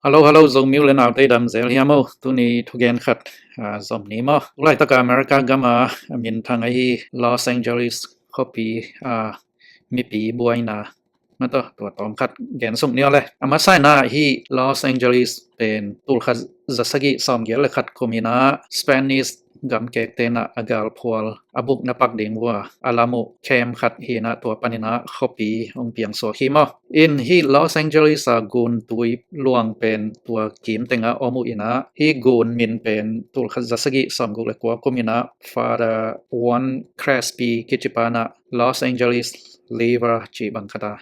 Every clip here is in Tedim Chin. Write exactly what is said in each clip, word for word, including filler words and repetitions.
Hello, hello, Zomi u le naute, dam zel hiam aw? Tuni thugen khat, ah, zom ni maw. Tulaitak a America gam a, a minthang ahi Los Angeles khuapi a, ah, mipi buaina, na tawh, tua tawm khat gen suk ni aw le. A masa in ah hih Los Angeles pen tulkhat za sagih sawmgiat le khat kum in ah Spanish gamkekte in ah a galphual a bukna pak ding uh a a lam uh camp khat hi in ah, tua panin ah khuapi hong piang suak hi maw. In hih Los Angeles a gun tui luang pen tua kim teng ah om uh in ah, hih gun min pen tulkhat za sagih sawmguk le kua kum in ah Father Juan Crespi kici pa in ah Los Angeles River cih bang khat a,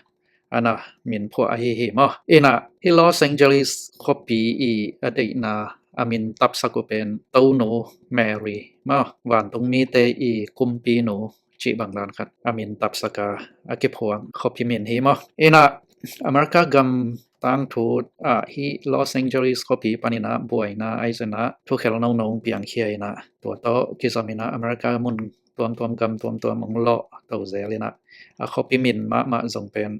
a na min phuah ahi hi maw. In ah hih Los Angeles khuapi i a deihna a min tapsak uh pen Tonu Mary maw, vantung mite i kumpinu cih bang dan khat a min tapsak a, a kiphuang khuapi min hi maw. In ah America gam tangthu ah hih Los Angeles khuapi panin ah buaina ahi zongin ah thukhel nono hong piangkhia in ah, tua tawh kizom in ah America mun tuamtuam gam tuamtuam hong lawh to zel in ah, a khuapi min mahmah zong pen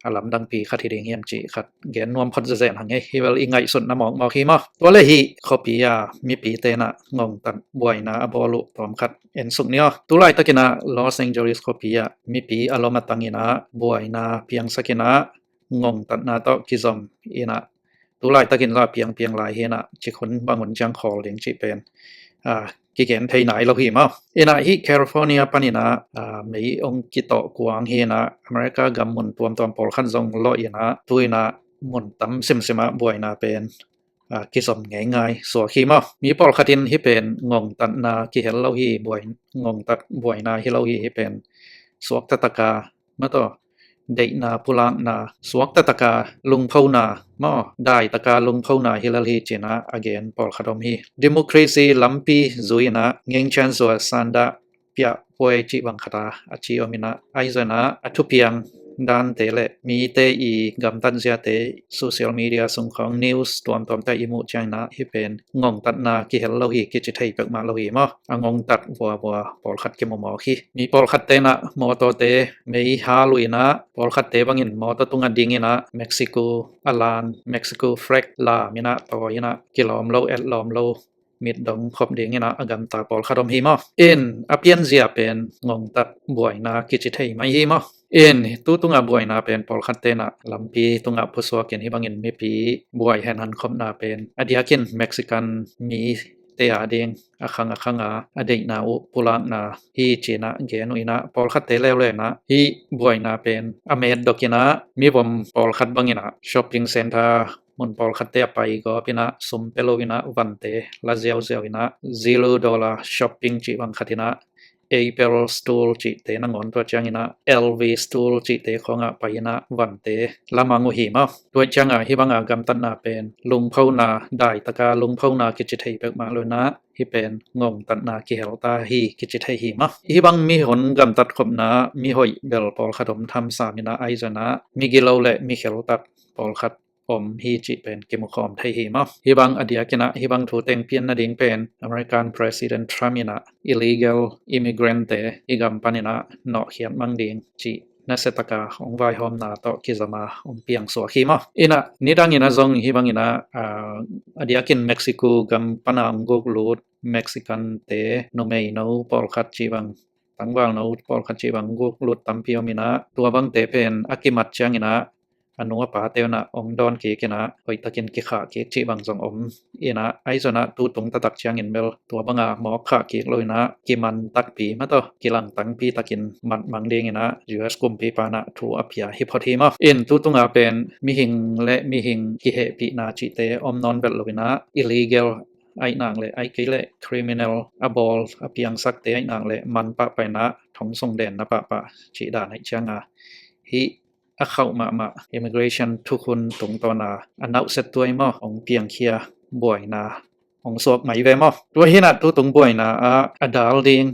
a lamdangpi khat hi ding hiam cih khat gen nuam phot zenzen hang e. Hih bel i ngaihsutna mawkmawk hi maw. Tua le hih khuapi a mipite in ah ngongtat buaina a bawl uh tawm khat en suk ni aw. Tulaitak in ah Los Angeles khuapi ah mipi a lom a tang in ah buaina piangsak in ah ngongtatna tawh kizom in ah, tulaitak in la piangpiang lai hi in ah, cik hun bang hun ciang khawl ding cih pen, ah, kigen thei nai lo hi maw. In ah hih California panin ah, ah, mei hong kitawh kuang hi in ah, America gam mun tuamtuam pawlkhat zong lawh in ah, tu in ah mun tam simsim ah buaina pen, ah, kizom ngeingai suak hi maw. Mi pawlkhat in hih pen ngongtatna kihel lo hi, buai, ngongtat buaina hi lo hi, hih pen suakta tak a, ma tawh, deihna pulakna, suakta tak a lungphona maw, dai tak a lungphona hi lel hi ci in ah a gen pawlkhat om hi. Democracy lampi zui in ah Ngeng Chan Zua Sanda piah puai cih bang khat a a ci om in ah, ahi zongin ah a thupiang dante le mite i gamtat ziate social media sung khawng news tuamtuamte i muh ciangin ah hih pen ngongtatna kihel lo hi, kici thei peuhmah lo hi maw. A ngongtat vuavua pawlkhat kimu mawk hi. Mi pawlkhatte in ah mawtawte mei hal uh in ah, pawlkhatte bangin mawtaw tungah ding in ah Mexico a lan, Mexico flag lam in ah tawi in ah kilawm lo, etlawm lo, mit dong khop ding in ah a gamta pawlkhat om hi maw. In a pianzia pen ngongtat buaina kici thei mai hi maw. In tu tungah buaina pen pawlkhatte in ah lampi tungah pusuak in hih bangin mipi buai henhan khopna pen a diakin Mexican mite a ding a khang a khang a, a deihna uh pulakna hi ci in ah gen uh in ah, pawlkhatte leuleu in ah hih buaina pen a metdok in ah mivom pawlkhat bangin ah shopping center mun pawlkhatte a pai gawp in ah sum pia lo in ah vante la ziauziau in ah zero dollar shopping cih bang khat in ah Apple Store cihte nangawn, tua ciangin ah L V Store cihte khawngah pai in ah vante la mang uh hi maw. Tua ciangah hih banga gamtatna pen lungphona, dai tak a lungphona kici thei peuhmah lo in ah hih pen ngongtatna kihel ta hi kici thei hi maw. Hih bang mihon gamtat khopna mihoih bel pawlkhat om tham sam in ah, ahi zongin ah migilo le mikheltat pawlkhat om hi cih pen kimukhawm thei hi maw. Hih bang a diakin ah hih bang thu teng pian nading pen American President Trump in ah illegal immigrant-te i gam panin ah nawhkhiat mang ding cih nasia tak a hong vaihawmna tawh kizom a hong piang suak hi maw. In ah nidang in ah zong hih bangin ah, ah, a diakin Mexico gam pan a hong guklut Mexican-te numeino pawlkhat cih bang, tangvalno pawlkhat cih bang guklut tampi om in ah, tua bangte pen a kimat ciangin ah a nu a pate un ah hong dawn kik in ah hoihtakin kikhah kik cih bang zong om in ah, ahi zongin ah tu tung taktak ciangin bel tua banga mawk khah kik lo in ah kiman takpi, ma tawh, kilang tangpi takin mat mang ding in ah U S kumpipa in ah thu a pia hi phot hi maw. In tu tunga pen mihing le mihing kihehpihna cihte om nawn vet lo in ah illegal ahih nang le ahih kei leh criminal a bawl a piangsakte ahih nang le man pahpah in ah thong sung denna pahpah cih dan ahih cianga hih a khauh mahmah immigration thukhun tungtawna a nauhset tuai maw hong piangkhia buaina hong suak mai ve maw. Tua hi in ah tu tung buaina ah a dal ding,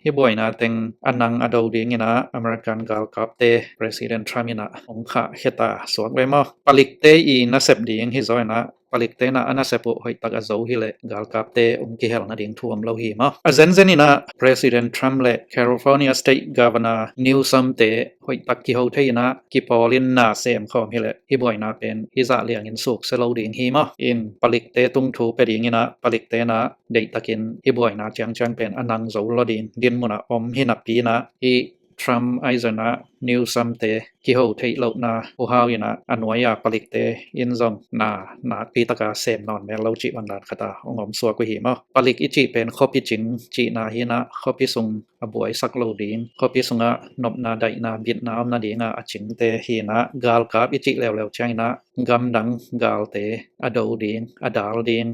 hih buaina teng a nang a do ding in ah American galkapte President Trump in ah hong khahkhia ta suak ve maw. Palikte i nasep ding hi zaw in ah palikte na a nasep uh hoihtak a zo hileh galkapte hong kihel nading thu om lo hi maw. A zenzen inah President Trump le California State Governor Newsom te hoihtak kiho thei inah kipawlin na sem khawm hileh hih buaina pen hih zah liangin sukse lo ding hi maw. In palikte tung thu pia ding inah palikte na deihtakin hih buaina ciangciang pen a nang zo lo ding dinmun ah om hi napi inah hih Trump ahi zongin ah Newsom te kiho theih lohna uh hau inah a nuai-a palikte in zong na nakpi taka sem nawn mel lo cih bang dan khat a hong om suak uh hi maw. Palik i cih pen khuapi cing cihna hi inah khuapi sung a buaisak lo ding, khuapi sungah nopna daihna bitna om nadingah a cingte hi inah galkap i cih leuleu ciang inah gamdang galte a do ding, a dal ding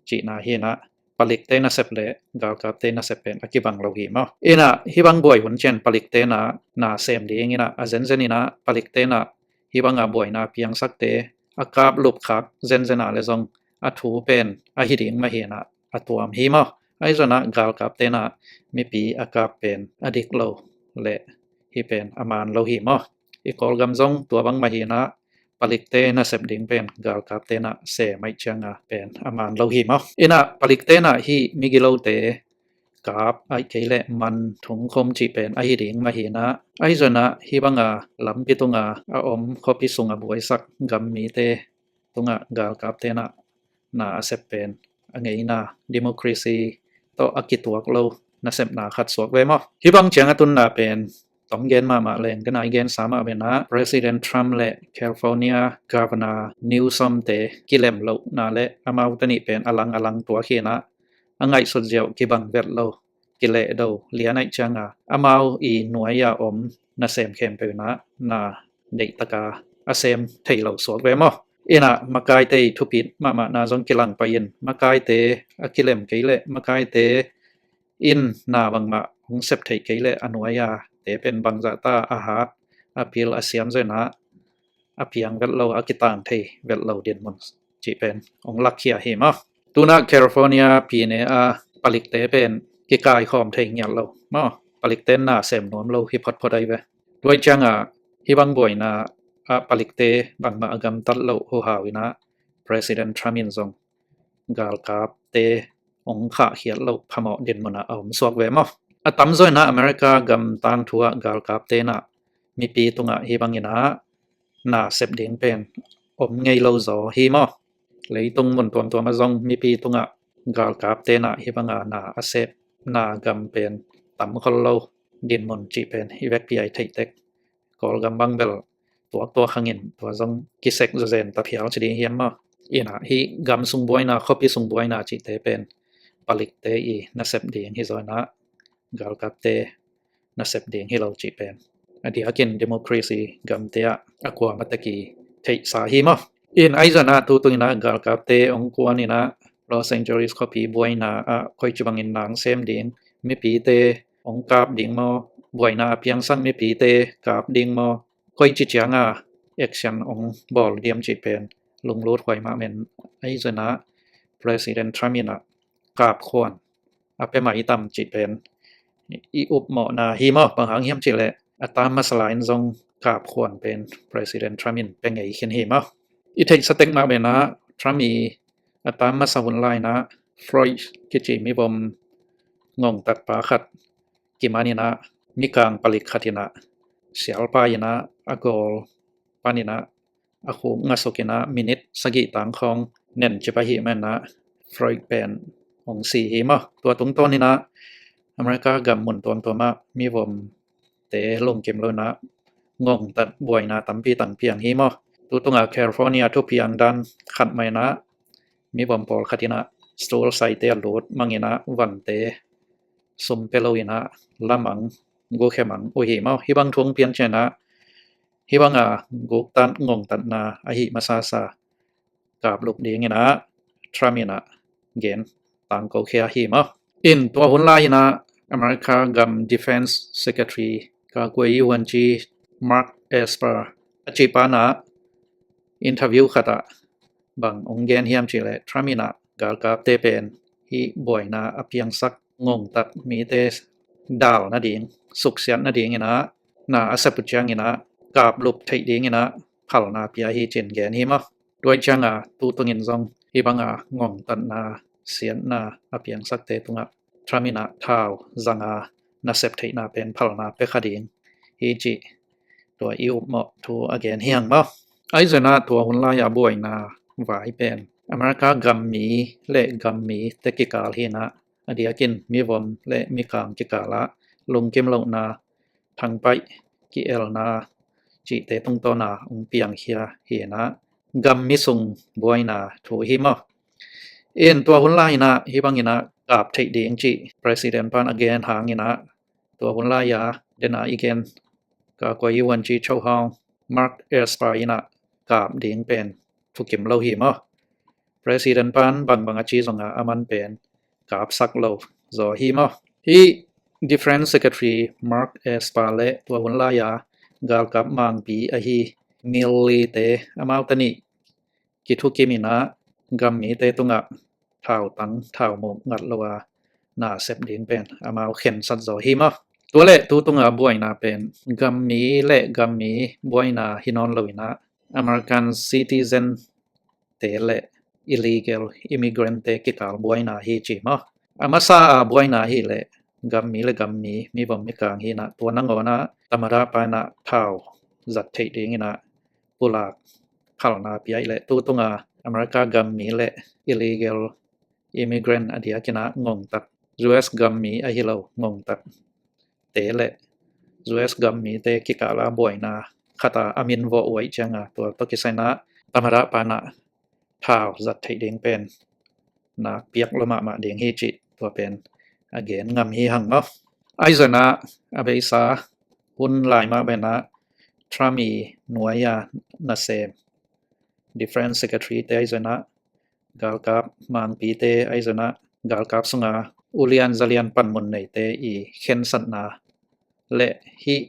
cihna hi inah palikte nasep le galkapte nasep pen a kibang lo hi maw. Inah hih bang buai hun ciang palikte na na sem ding inah a zenzen inah palikte na hih banga buaina piangsakte a kap lup khak zenzen a le zong a thu pen ahi ding mah hi inah a tuam hi maw. Ahi zongin ah galkapte na mipi a kap pen a dik lo le hih pen a man lo hi maw. I Kawlgam zong tua bang mah hi inah palikte nasep ding pen galkapte na sem ahih cianga pen a man lo hi maw. Inah palikte na hih migilote kap ahih kei leh man thungkhum cih pen ahi ding mah hi inah ahi zongin ah hih banga lampi tunga a om khuapi sunga buaisak gam mite tungah galkapte na na a sep pen a ngeina democracy tawh a kituak lo nasepna khat suak ve maw. Hih bang ciang a tunna pen tong gen mahmah leng ka nai gensa mah ve inah President Trump le California Governor Newsom te kilem lohna le amau te nih pen a lang a lang tuak hi inah a ngaihsut ziau kibang vet lo kilehdo lian ahih cianga amau i nuai-a om nasem khempeuh inah na deihtaka a sem thei lo suak ve maw. Inah makaite i thupit mahmahna zong kilang pai in makaite a kilem kei leh makaite in na bangmah hong sep theih kei leh a nuai-a te pen bangzahta a hat a pil a siam zong inah a piang vet lo a kitang thei vet lo dinmun cih pen hong lakkhia hi maw. Tunah California pine a palikte pen kikaikhawm thei ngiat lo maw. Palikte na sem nuam lo hi photphot ahi ve. Tua ahih cianga hih bang buaina a palikte bangmah a gamtat lo uh hau inah President Trump in zong galkapte hong khahkhiat loh phamawh dinmun ah a om suak ve maw. A tamzaw inah America gam tangthu ah galkapte na mipi tungah hih bang inah na sep ding pen om ngei lo zaw hi maw. Leitung mun tuamtuam ah zong mipi tungah galkapte na hih banga na a sep na gam pen tam khol lo dinmun cih pen i vekpi a i theih tek Kawlgam bang bel tuaktuak hangin tua zong kisek zazen ta phial ci ding hiam maw. Inah hih gam sung buaina khuapi sung buaina cihte pen palikte i nasep ding hi zaw inah galkapte nasep ding hi lo cih pen a diakin democracy gamte ah a kuamah tek i theihsa hi maw. In ahi zongin ah tu tung inah galkapte hong kuan inah Los Angeles khuapi buaina ah koici bangin na sem ding, mipite hong kap ding maw, buaina a piangsak mipite kap ding maw, koici cianga action hong bawl diam cih pen lunglut huai mahmah in ahi zongin ah President Trump inah kapkhuan a pia mai tam cih pen i upmawhna hi maw. Bang hang hiam cih leh a tam masa lai in zong kapkhuan pen President Trump in pia ngei khin hi maw. I theihsa tek mahmah inah Trump i a tam masa hun lai inah Floyd kici mivom ngongtatpa khat kiman inah mikang palik khat inah sialpa inah a gawl pan inah a khuk ngasuk inah minit sagih tang khawng nen cip ahih man inah Floyd pen hong si hi maw. Tua tungtawn inah America gam mun tuamtuam ah mivomte lungkim lo inah ngongtat buaina tampi tang piang hi maw. Tu tunga California thupiang dan khat mah inah mivom pawlkhat inah stool saite a lut mang inah vante sum pia lo inah lamang gukhe mang uh hi maw. Hih bang thu hong pian ciang inah hih banga guktat ngongtatna ahi masasa kaplup ding inah Trump inah gen tangko khia hi maw. In tua hun lai inah America gam Defense Secretary Kakuei Yuan Chi Mark Esper a cihpa inah interview khat ah bang hong gen hiam cih leh Trump inah galkapte pen hih buaina a piangsak ngongtat mite dal nading, suksiat nading inah na a sep uh ciang inah kaplup theih ding inah phalna pia hi cin gen hi maw. Tua ahih cianga tu tungin zong hih banga ngongtatna, siatna a piangsakte tungah Trump in ah thau zanga nasep theihna pen phalna pia kha ding hi cih tua i upmawh thu a gen hi hang maw. Ahi zongin ah tua hun lai-a buaina vai pen America gammi le gammite kikal hi in ah, a diakin mivom le mikang kikalah lungkim lohna, thangpaih ki-elna cihte tungtawna hong piangkhia hi in ah, gammi sung buaina thu hi maw. In tua hun lai in ah hih bangin ah kap theih ding cih President pan a gen hangin ah, tua hun lai-a dena i gen ka kua i wan ci cho hang Mark Esper in ah kap ding pen thukim lo hi maw. President pan bangbang a ci zonga aman pen kapsak lo zaw hi maw. Hih Defense Secretary Mark Esper le tua hun lai-a galkap mangpi ahi Milley-te amau ta nih kithukim in ah gammite tungah thautang thaumuk ngat lo a nasep ding pen amau khensat zaw hi maw. Tua le tu tunga buaina pen gammi le gammi buaina hi nawn lo in ah American citizen te le illegal immigrant te kikal buaina hi ci maw. A masa a buaina hi leh gammi le gammi, mivom mikang hi in ah tua nangawn ah tamada pa in ah thau zat theih ding in ah pulak phalna pia hi leh tu tunga America gammi le illegal immigrant a diakin ah ngongtat, U S gammi ahi lo ngongtatte le U S gammite kikala buaina khata a min vawh uh ahih cianga tua tawh kisai in ah tamada pa in ah thau zat theih ding pen nak piak lo mahmah ding hi cih tua pen a gen ngam hi hang maw. Ahi zongin ah a beisa hun lai mah pen ah Trump i nuai-a nasem Defense Secretary te ahi zongin ah galkap mangpite ahi zongin ah galkap sunga ulian zalian panmun neite i khensatna le hih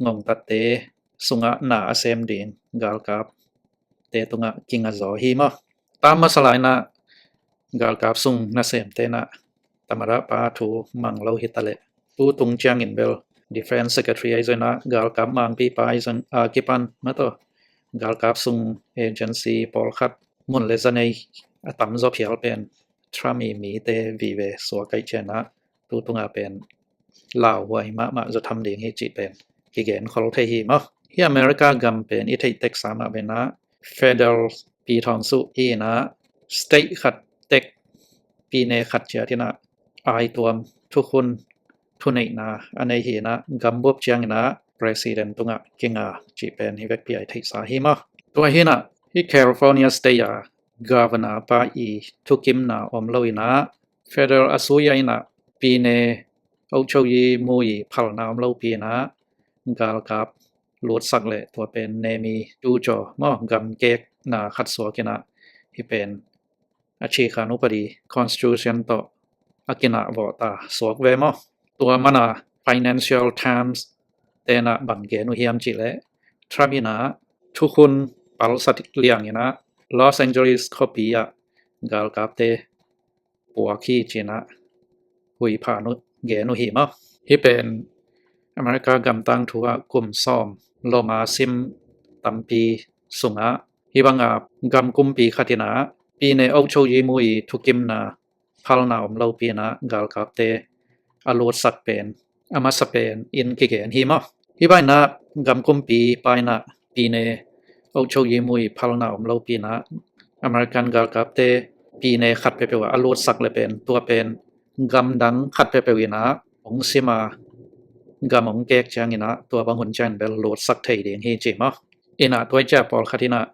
ngongtatte sungah na a sem ding galkapte tungah kinga zaw hi maw. Tam masa lai in ah galkap sung nasemte in ah tamada pa thu mang lo hi ta leh tu tung ciangin bel Defense Secretary ahi zongin ah galkap mangpi pa ahi zong a kipan mah tawh galkap sung agency pawlkhat mun le za nei a tamzaw phial pen Trump i mite vive suak ahih ciangin ah tu tunga pen lauhuai mahmah zaw tham ding hi cih pen kigen khol thei hi maw. Hih America gam pen i theih teksa mah pen ah federal pi thawng suh hi in ah state khat tek, pine khat ciat in ah aituam thukhun thuneihna a nei hi in ah gambup ciangin ah president tungah kinga cih pen hi vekpi a i theihsa hi maw. Tua hi in ah hih California state a governor pa i thukimna om lo in ah federal a sui a in ah pine အုပ်ချုပ်ရေးမှူး i phalna om lopi in ah galkap lutsak le tua pen nemi tucaw maw gamkekna khat suak in ah hih pen a cikhan upadi constitution tawh a kinah vawh ta suak ve maw. Tua mana financial terms te in ah bang gen uh hiam cih leh Trump in ah thukhun palsat liang in ah Los Angeles khuapi ah galkapte puak hi ci in ah huipha gen uh hi maw. Hih pen America gam tangthu ah kum sawm loma sim tampi sungah hih banga gam kumpi khat in ah pine အုပ်ချုပ်ရေးမှူး i thukimna phalna om lopi in ah galkapte a lutsak pen a masa pen in kigen hi maw. Hih bang in ah gam kumpi pa in ah pine အုပ်ချုပ်ရေးမှူး i phalna om lopi in ah American galkapte pine khat peuhpeuh ah a lutsak le pen tua pen gamdang khat peuhpeuh in ah hong sim a gam hong kek ciangin ah tua bang hun ciangin bel lutsak thei ding hi ci maw. In ah tua ciang pawlkhat in ah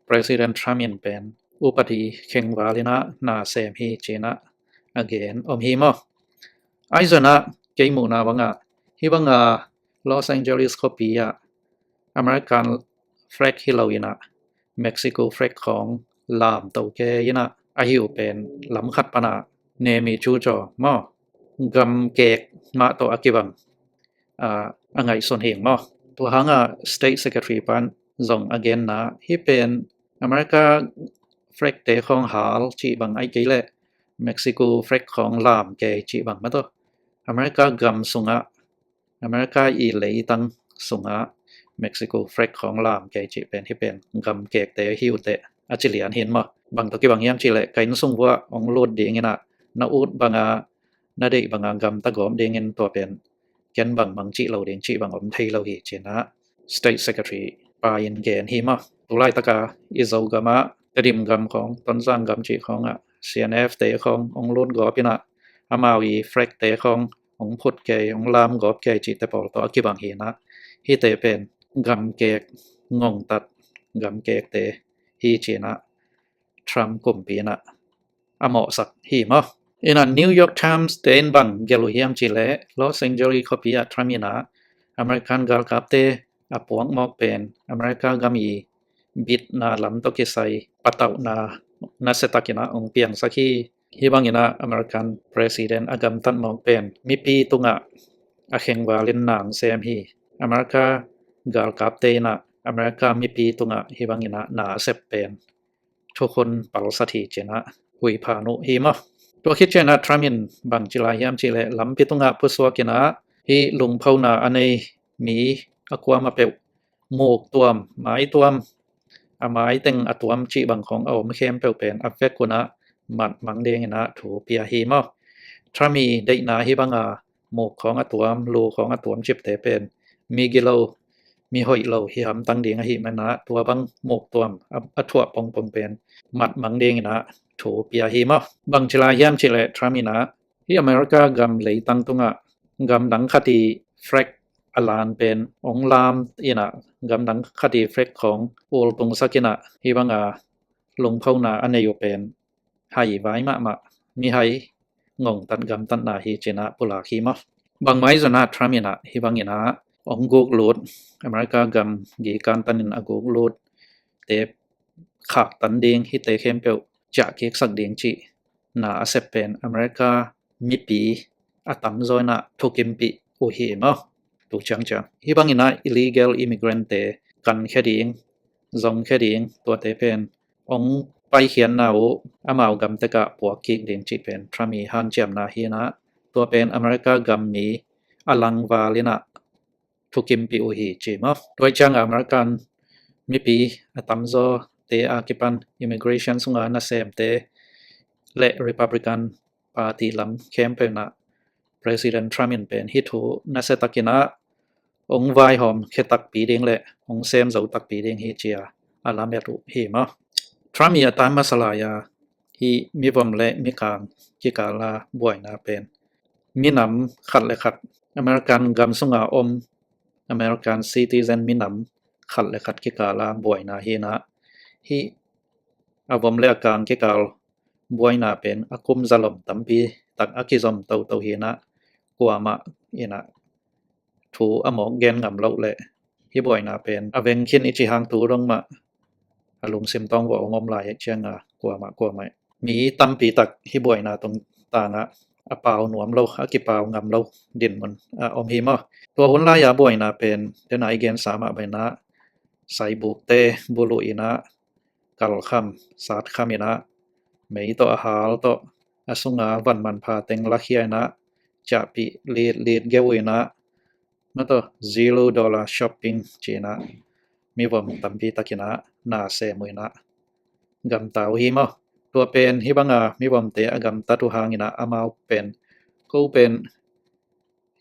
President Trump in pen upadi khengval in ah na sem hi ci in ah a gen om hi maw. Ahi zongin ah kei muhna bangah hih banga Los Angeles khuapi ah American flag hi lo in ah Mexico flag khawng lam to kei in ah a hi uh pen lam khat pan ah nemi tucaw maw gamkek mah tawh a kibang a ngaihsun hi ing maw. Tua hangah State Secretary pan zong a genna hih pen America flag te khawng hal cih bang ahih kei leh Mexico flag khawng lam kei cih bang mah tawh America gam sungah America i leitang sungah Mexico flag khawng lam kei cih pen hih pen gamkekte hi uh teh a ci lian hi in maw. Bang tawh kibang hiam cih leh ka inn sung vuah hong lut dingin ah, na ut banga na deih banga gamta gawp dingin, tua pen ken bangmah cih lo ding cih bang om thei lo hi, ci-in ah State Secretary pa in gen hi maw. Tu laitaka i Zogam ah Tedim gam khawng, Tonzang gam cih khawng ah C N F te khawng hong lut gawp in ah, amau i flag te khawng hong phut kei, hong lam gawp kei cihte pawl tawh a kibang hi-in ah, hihte pen gamkek ngongtat, gamkekte hi, ci-in ah Trump kumpi in ah a mawhsak hi maw. In ah New York Times te in bang gelh uh hiam cih leh, Los Angeles khuapi ah Trump in ah American galkapte a puak mawk pen America gam i bitna lam tawh kisai patauhna nasia takin ah hong piangsak hi. Hih bangin ah American President a gamtat mawk pen mipi tungah a khengvalin na hong sem hi. America galkapte in ah America mipi tungah hih bangin ah na a sep pen thukhun palsat hi, ci-in ah huipha nuh hi maw. Tua khit ciangin ah Trump in bang ci lai hiam cih leh, lampi tungah pusuak in ah hih lungphona a nei mi a kuamah peuh muk tuam, mai tuam, a mai teng a tuam cih bang khawng a om khempeuh pen a vekun ah mat mang dingin ah thu pia hi maw. Trump i deihna hih banga muk khawng a tuam, lu khawng a tuam cipte pen migilo, mihoih lo hi hamtang ding ahih manin ah, tua bang muk tuam a, a thuah pongpong pen mat mang dingin ah thu pia hi maw. Bang ci lai hiam cih leh, Trump in ah hih America gam leitang tungah gamdang khat i flag a lan pen hong lam in ah, gamdang khat i flag khawng ultungsak in ah, hih banga lungphona a nei uh pen hai vai mahmah, mihai ngongtat gamtatna hi, ci-in ah pulak hi maw. Bangmah hi zongin ah Trump in ah hih bangin ah hong guk lut, America gam gi kantanin a guk lutte khaktan ding, hihte khempeuh ciahkiksak ding cih na a sep pen America mipi a tamzaw in ah thukimpih uh hi maw. Tu ciangciang hih bangin ah illegal immigrant te kankhia ding, zongkhia ding, tuate pen hong paikhiatna uh amau gam tekah puakkik ding cih pen Trump i hanciamna hi-in ah, tua pen America gam mi a langval in ah thukimpih uh hi, ci maw. Tua ciangah American mipi a tamzawte a kipan immigration sunga nasemte le Republican Party lam khempeuh in ah President Trump in pen hih thu nasia takin ah hong vaihawm khia takpi ding le hong sem zo takpi ding hi, ci-a a lamet uh hi maw. Trump i a tan masa lai-a hih mivom le mikang kikala buaina pen minam khat le khat, American gam sunga om American citizen minam khat le khat kikala buaina hi-in ah, hih a vom le a kang kikal buaina pen a kum zalom tampi tak a kizom toto hi-in ah, kuamah in ah thu a mawk gen ngam loh le hih buaina pen a veng khin i cih hang tu dong mah a lungsim tawng vawh hong om lai ciangah kuamah kuamah mi tampi tak hih buaina tungtangah a pau nuam lo, a kipau ngam lo dinmun a om hi maw. Tua hun lai-a buaina pen dena i gensa mah bangin ah saibukte buluh in ah kalkham satkham in ah mei tawh a hal tawh a sunga van manpha teng lakhia in ah ciahpih litlit geu in ah, mah tawh zero dollar shopping ci-in ah mivom tampi takin ah na sem uh in ah gamta uh hi maw. Tua pen hih banga mivomte a gamtat uh hangin ah amau pen, ko pen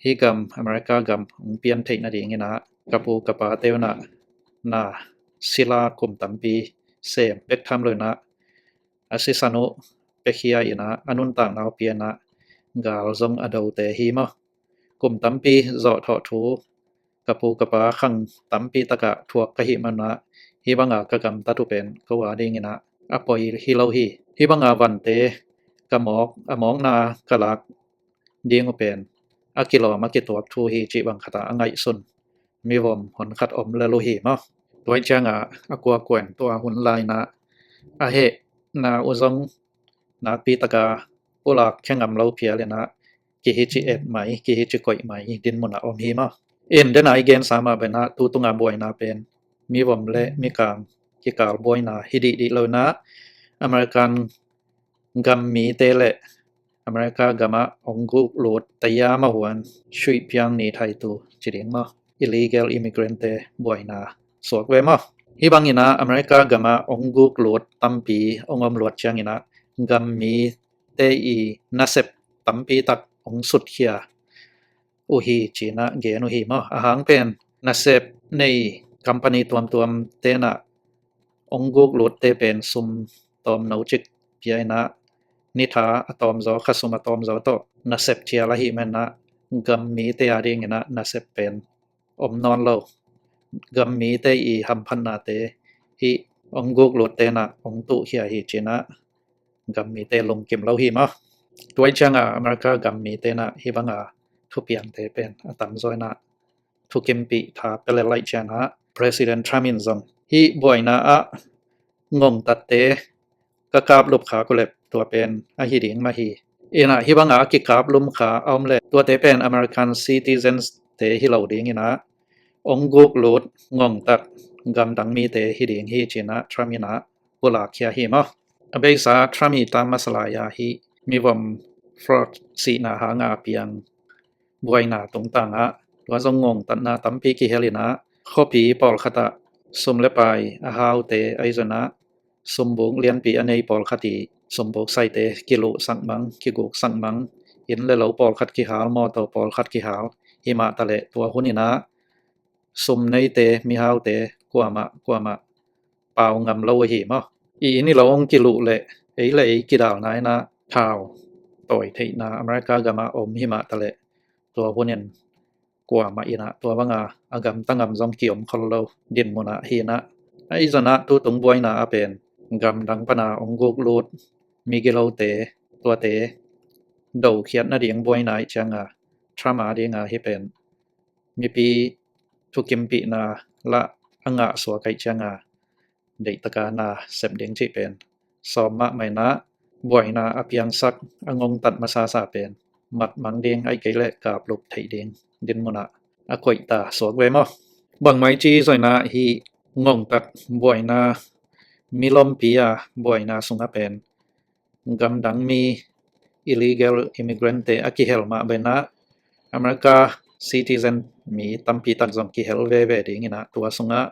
hih gam America gam hong pian theih nadingin ah ka pu ka pate un ah na sila kum tampi sem bek tham lo in ah a sisan uh piakhia in ah a nuntakna uh pia in ah gal zong a dote hi maw. Kum tampi zawhthawh thu ka pu ka pa khang tampi takah thuak ka hih man ah hih banga ka gamtat uh pen ko a dingin ah a poi hi lo hi. Hih banga vante ka mawk, a mawkna ka lak ding uh pen a kilawm a kituak thu hi cih bang khatah a ngaihsun mivom honkhat om lel uh hi maw. Tua ciangah a kuakuan tua hun lai-in ah a hehna uh zong nakpi taka pulak khia ngam lo phial in ah kihici et mai, kihici koih mai dinmun ah om hi maw. In dena i gensa mah bangin ah tu tunga buaina pen mivom le mikang kikal buaina hi dihdih lo in ah American gam mite le America gamah hong guk lut taya mahuan suih piang ni thaitu ci ding maw, illegal immigrant te buaina suak ve maw. Hih bangin ah America gamah hong guk lut tampi hong om luat ciangin ah gam mite i nasep tampi tak hong sutkhia uh hi ci-in ah gen uh hi maw. A hang pen nasep nei company tuamtuam ten ah hong guk lutte pen sum tawmno cik pia in ah nitha a tawmzaw, khasum a tawmzaw tawh nasep cial ahih manin ah gam mite a dingin ah nasep pen om nawn lo. Gam mite i hamphatnate hih hong guk lutte in ah hong tuhkhia hi ci-in ah gam mite lungkim lo hi maw. Tua ahih ciangin America gam mite in ah hih banga thupiangte pen a tamzaw in ah thukimpih tha pia lel ahih ciangin ah President Trump in zong hih buaina ah ngongtatte ka kaplup kha uh leh tua pen ahi ding mah hi. In ah hih banga kikaplum kha a om leh tuate pen American citizens te hi lo dingin ah hong guk lut ngongtat gamdang mite hi ding hi ci-in ah Trump in ah pulakkhia hi maw. A beisa Trump i tam masa lai-a hih mivom Floyd sihna hanga piang buaina tungtang ah tua zong ngongtatna tampi kihel in ah khuapi pawlkhat ah sum le pai a haute ahi zongin ah sumbuk lianpi a nei pawlkhat i sumbuk saite kiluhsak mang, kiguksak mang, inn le lo pawlkhat kihal, mawtaw pawlkhat kihal, himah taleh tua hun in ah sum neite, mihaute kuamah kuamah pau ngam lo ahi maw. I inn i lo hong kiluh leh ei le ei kidalna in ah thau tawi theihna America gamah om himah taleh tua hun in kuamah in ah tua banga a gamta ngam zong kiom khol lo dinmun ah hi in ah, ahi zongin ah tutung buaina ah pen gamdang pana hong guk lut migilote, tuate dokhiat nading buaina ahih ciangin Trump a dinga hih pen mipi thukimpihna lah a ngahsuak ahih ciangin deihtaka na sep ding cih pen sawm mahmah in ah buaina a piangsak a ngongtat masasa pen matmang ding ahih kei leh kaplup theih ding dinmun ah a koihta suak ve maw. Bangmah i ci zongin ah hih ngongtat buaina, milompi a buaina sungah pen gamdang mi illegal immigrant te a kihel mah bangin ah America citizen mi tampi tak zong kihel veve dingin ah tua sungah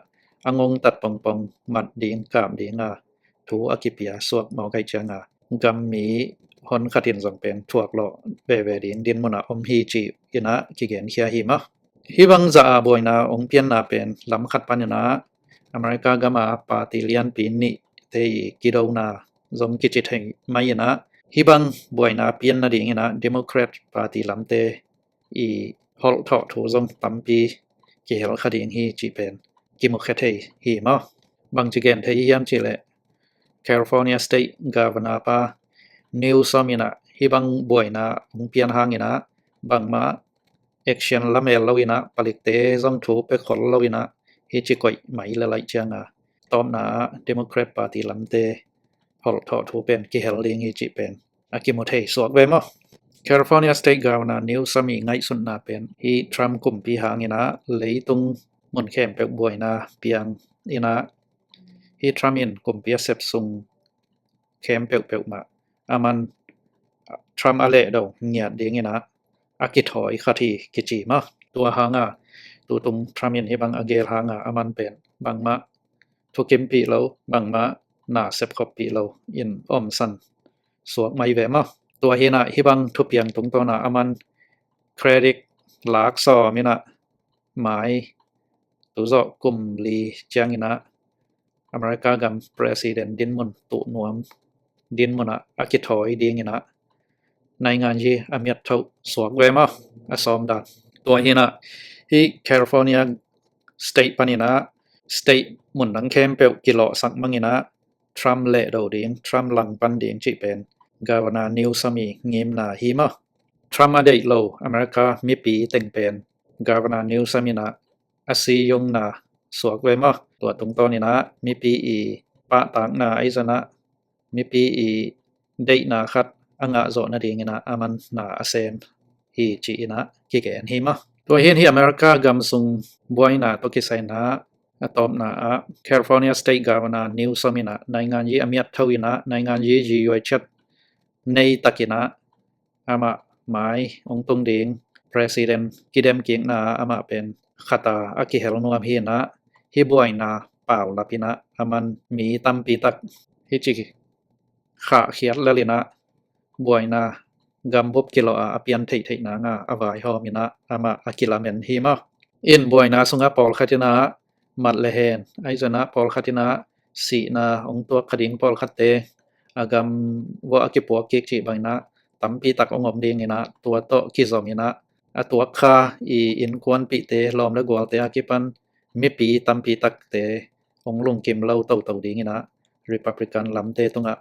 a ngongtat pongpong mat ding kap dinga thu a kipia suak mawk ahih ciangin gam mi honkhat in zong pen thuak lawh veve ding dinmun ah om hi ci-in ah kigenkhia hi maw. Hih bang zah a buaina hong pianna pen lamkhat panin ah America gama party lianpi nihte i kidona zong kici thei mai in ah hih bang buaina pian nadingin ah Democrat party lamte i holhthawh thu zong tampi kihel kha ding hi cih pen kimukhia thei hi maw. Bangci gen thei hiam cih leh California State Governor pa Newsom in ah hih bang buaina hong pian hangin ah bangmah action la mel lo in ah palikte zong thu pia khol lo in ah hih ci koih mai lel ahih ciangin tawpna ah Democrat party lamte holhthawh thu pen kihel ding hi cih pen a kimu thei suak ve maw. California State Governor Newsom i ngaihsutna pen hih Trump kumpi hangin ah leitung mun khempeuh buaina piang in ah hih Trump in kumpi a sep sung khempeuh peuhmah aman Trump a lehdo ngiat dingin ah a kithawi khat hi kici maw. Tua hanga tutung Trump in hih bang a gel hanga aman pen bangmah thukimpih lo, bangmah na sepkhoppih lo in omsan suak mai ve maw. Tua hi in ah hih bang thupiang tungtawna aman credit lak sawm in ah mai tuzawh kum li ciangin ah America gam president dinmun tuh nuam dinmun ah a kithawi dingin ah nainganyi a miat thoh suak ve maw. A sawm dan tua hi in ah hih California state panin ah state mun dang khempeuh kilawhsak mangin ah Trump lehdo ding, Trump langpan ding cih pen Governor Newsom i ngimna hi maw. Trump a deih lo America mipi teng pen Governor Newsom in ah a siyungna suak ve maw. Tua tungtawnin ah mipi i pahtakna ahi zongin ah mipi i deihna khat a ngah zawh nadingin ah aman na a sem hi ci-in ah kigen hi maw. Tua hi in hih America gam sung buaina tawh kisai in ah a tawpna ah California State Governor Newsom in ah nainganyi a miat thoh in ah nainganyi yi yuai ciat nei takin ah amah mai hong tung ding president kidemkikna ah amah pen khata a kihel nuam hi in ah hih buaina paulap in ah, aman mi tampi tak hih ci khahkhiat lel in ah, buaina gambup kilawh a a pian theihtheihna nga a vaihawm in ah amah a kilamen hi maw. In buaina sungah pawlkhat in ah mat le hen, ahi zongin ah pawlkhat in ah sihna hong tuak kha ding, pawlkhatte a gam vuah a kipuak kik cih bangin ah tampi tak hong om ding in ah, tua tawh kizom in ah a tuak kha i innkuanpihte, lawm le gualte a kipan mipi tampi takte hong lungkim lo toto ding in ah, Republican lamte tungah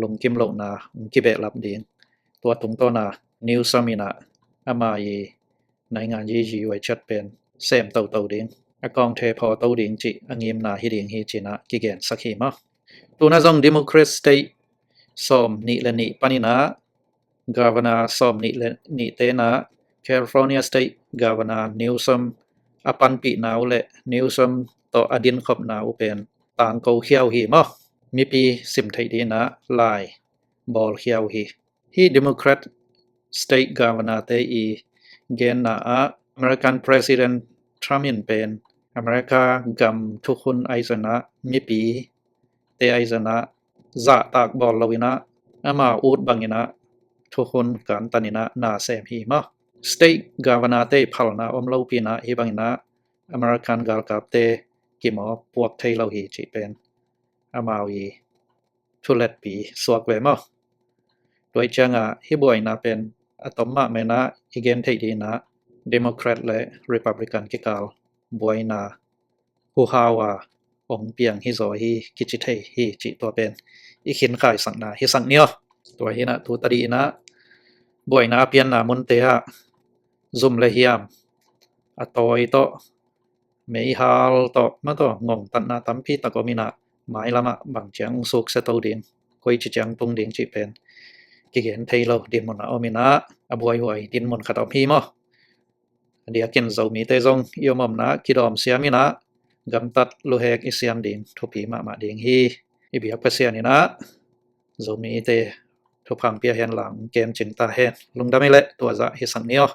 lungkim lohna hong kibehlap ding. Tua tungtawn a Newsom in ah ama i naingan yi yi wai chat pen sem toto ding, a kawngthe phaw to ding cih a ngimna hi ding hi ci-in ah kigensak hi maw. Tu-in ah zong Democrat state sawm nih le nih panin ah governor sawm nih le nihte in ah California state governor Newsom a panpihna uh le Newsom tawh a dinkhopna uh pen tangko khia uh hi maw. Mipi sim theih ding in ah lai bawl khia uh hi. Hih Democrat state governor-te i genna ah American President Trump in pen America gam thukhun ahi zongin ah, mipite ahi zongin ah zahtak bawl lo in ah, amau ut bangin ah thukhun kantan in ah na sem hi maw. State governor-te i phalna om lopi in ah hih bangin ah American galkapte kimawk puak thei lo hi cih pen amau i thuletpi suak ve maw. Tua ciangah hih buaina pen a tom mahmah in ah i gen theih ding in ah Democrat le Republican kikal buaina huhau a hong piang hi zaw hi kici thei hi cih tua pen i khinkhai sakna hisak ni aw. Tua hi in ah tu tadih in ah buaina a pianna munte ah zum le hiam, a tawi tawh, meihal tawh, ma tawh ngongtatna tampi tak om in ah, mailam ah bang ciang hong suksia to ding, koici ciang tung ding cih pen kigen thei lo dinmun a om in ah, a buaihuai dinmun khat a om hi maw. A diakin Zomite zong i om omna kidawm siam in ah, gamtat luhek i siam ding thupi mahmah ding hi. I biak Pasian in ah Zomite thupha pia hen lang, kem cing ta hen. Lungdam hi leh, tua zah hisak ni aw.